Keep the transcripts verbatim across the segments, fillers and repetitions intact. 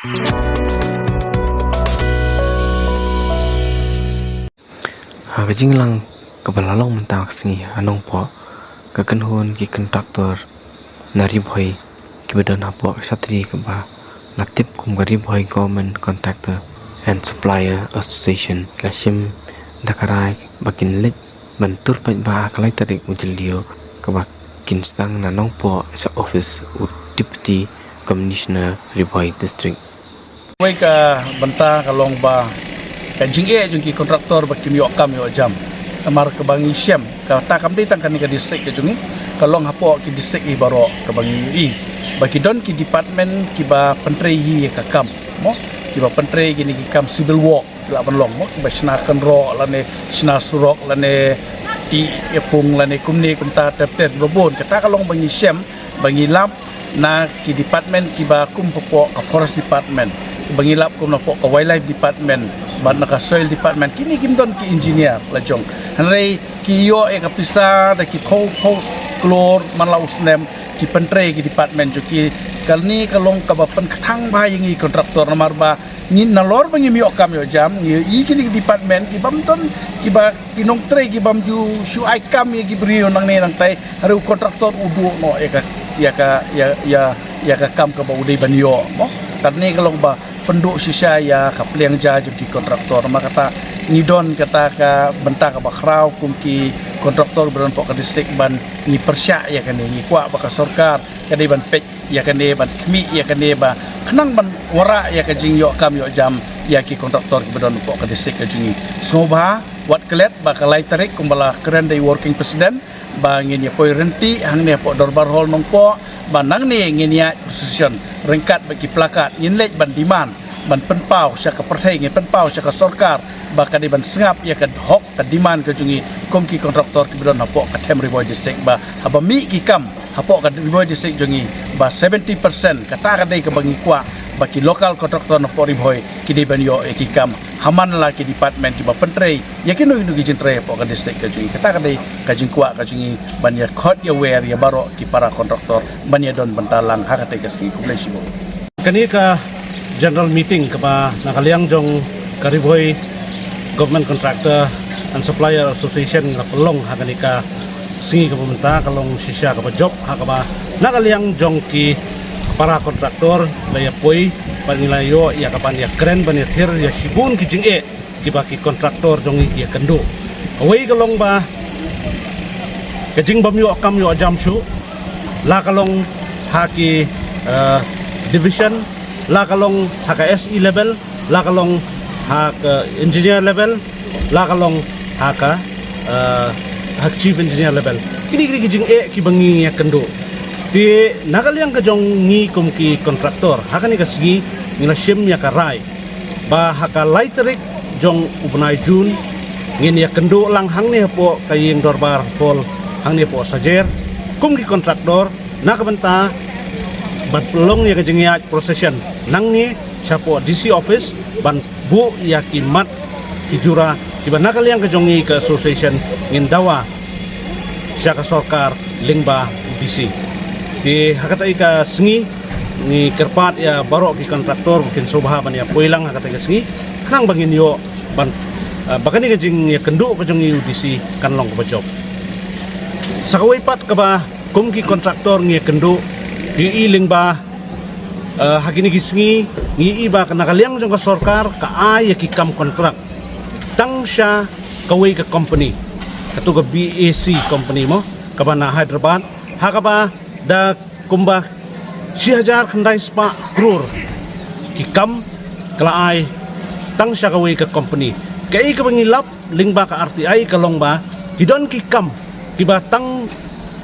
Ha ka jingïalang kaba la long mynta ka sngi ha Nongpoh, ka kynhun ki kontraktor na Ri Bhoi kiba don hapoh ka shatri kaba la tip kum ka Ri Bhoi Government Contractor and Supplier Association la shim da ka rai ba kin leit ban tur paidbah ha ka lai tarik u Jylliew kaba kin sdang na Nongpoh sha office u Deputy Commissioner Ri Bhoi District. Wei ka bynta ka long ba ka jingeh jong ki kontraktor ba kim ïoh kam ïoh jam. Namar kaba ngi shem kata kam dei tang kane ka district ka jong ngi, ka long hapoh ki district i baroh kaba ngi ïohi ba ki don ki department kiba pyntrei hi ïa ka kam, mo, kiba pyntrei kine ki kam civil work, lah ban long, mo, kiba shna kynroh lane shna surok lane tih ïa pung lane kumne kumta ter ter ba bun. Kata ka long ba ngi shem ba ngi lap na ki department kiba kum hapoh ka forest department, ba ngi lap kum hapoh ka wildlife department, bad na ka soil department, kine kim don ki engineer la jong. Hynrei ki ïoh ïa ka pisa da ki phew phew klur man la u snem, ki pyntrei ki department jong ki. Kane ka long kaba pynkthang bha ïa ngi kontraktor, namar ba ngi nalor ba ngim ïoh kam ïoh jam, ngi ïohi kine ki department ki bym don, kiba ki nongtrei ki bym ju shu ai kam ïa ki briew nangne nangtai, hynrei u kontraktor u duh noh ïa ka, ïa ka, ïa, ïa, ïa ka kam kaba u dei ban ïoh, mo. Kane ka long ba pynduh shisha ïa ka pliang ja jong ki kontraktor. Namar kata ngi don kata ka bynta kaba khraw kum ki kontraktor ba don hapoh ka district ban ngi pyrshah ïa kane, ngi kwah ba ka sorkar ka dei ban peit ïa kane, ban khmih ïa kane ba khnang ban wanrah ïa ka jingïoh kam ïoh jam ïa ki kontraktor kiba don hapoh ka district ka jong ngi. Sngewbha wat klet ba ka lai tarik kumba la kren da i working president ba ngin ïa poi rynti hangne hapoh Dorbar Hall Nongpoh, ba nangne ngin ïa procession ryngkat bad ki plakat, ngin leit ban demand, ban pynpaw sha ka pyrthei, ngin pynpaw sha ka sorkar ba ka dei ban sngap ïa ka hok ka demand ka jong ngi kum ki kontraktor kiba don hapoh ka Them Ri Bhoi District, ba haba mih ki kam hapoh ka Ri Bhoi District jong ngi ba seventy percent, kata ka dei kaba ngi kwah ba ki local contractor na hapoh Ri Bhoi ki dei ban ïoh ïa ki kam ha man la ki department kiba pyntrei ïa kino kino ki jingtrei hapoh ka district ka jong ngi. Kata ka dei ka jingkwah ka jong ngi ban ïa khot ïa wer ïa baroh ki para kontraktor ban ïa don bynta lang ha kata ka sngi. Khublei shibun. Kane ka general meeting kaba na ka liang jong ka Ri Bhoi Government Contractor and Supplier Association la pynlong ha kane ka sngi kaba mynta ka long shisha kaba jop ha kaba na ka liang jong ki para kontraktor la ïa poi ban ïa la ïoh ïa ka ban ïa kren ban ïa thir ïa shibun ki jingeh kiba ki kontraktor jong ngi ki ïa kynduh. Kawei ka long ba ka jingbym ïoh kam ïoh jam shuh, la ka long ha ki, eh, division, la ka long ha ka S E level, la ka long ha ka engineer level, la ka long ha ka, eh, ha ka chief engineer level. Kine kine ki jingeh kiba ngi ïa kynduh. Te na ka liang ka jong ngi kum ki kontraktor ha kane ka sngi ngi la shim ïa ka rai ba ha ka lai tarik jong u bnai June ngin ïa kynduh lang hangne hapoh ka ïing dorbar hall hangne hapoh Sajer kum ki kontraktor na ka bynta ban pynlong ïa ka jingïaid procession nangne shapoh D C office ban buh ïa ki mat ki jura kiba na ka liang ka jong ngi ka association ngin dawa sha ka sorkar lyngba D C. Te ha kata ka sngi ngi kyrpad ïa baroh ki kontraktor ba kin sngewbha ban ïa poi lang ha kata ka sngi khnang ba ngin ïoh ban, eh, ba kane ka jingïakynduh ka jong ngi u D C kan long kaba jop. Sa kawei pat kaba kum ki kontraktor ngi ïakynduh ïa i lyngba, eh, ha kine ki sngi ngi i ba na ka liang jong ka sorkar ka ai ïa ki kam kontrak tang sha kawei ka company, kato ka B A C company mo, kaba na Hyderabad, ha kaba da kumba shi hajar khyndai spah klur ki kam ka la ai tang sha kawei ka company. Kaei kaba ngi lap lyngba ka R T I ka long ba ki don ki kam kiba tang,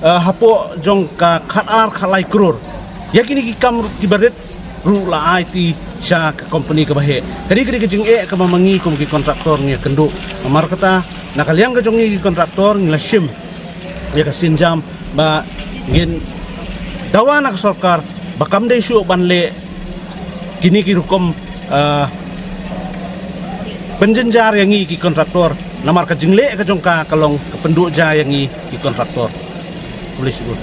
eh, hapoh jong ka khatar khatlai klur. Ïa kine ki kam kiba rit ruh la ai ti sha ka company kaba heh. Ka dei ka dei ka jingeh kaba ma ngi kum ki kontraktor ngi ïakynduh. Namar kata na ka liang ka jong ngi ki kontraktor ngi la shim ïa ka sienjam ba ngin dawa na ka sorkar ba kam dei shuh ban leh kine ki rukom, ah, pynjynjar ïa ngi ki kontraktor namar ka jingleh ka jong ka ka long ka pynduh ja ïa ngi ki kontraktor. Khublei shibun.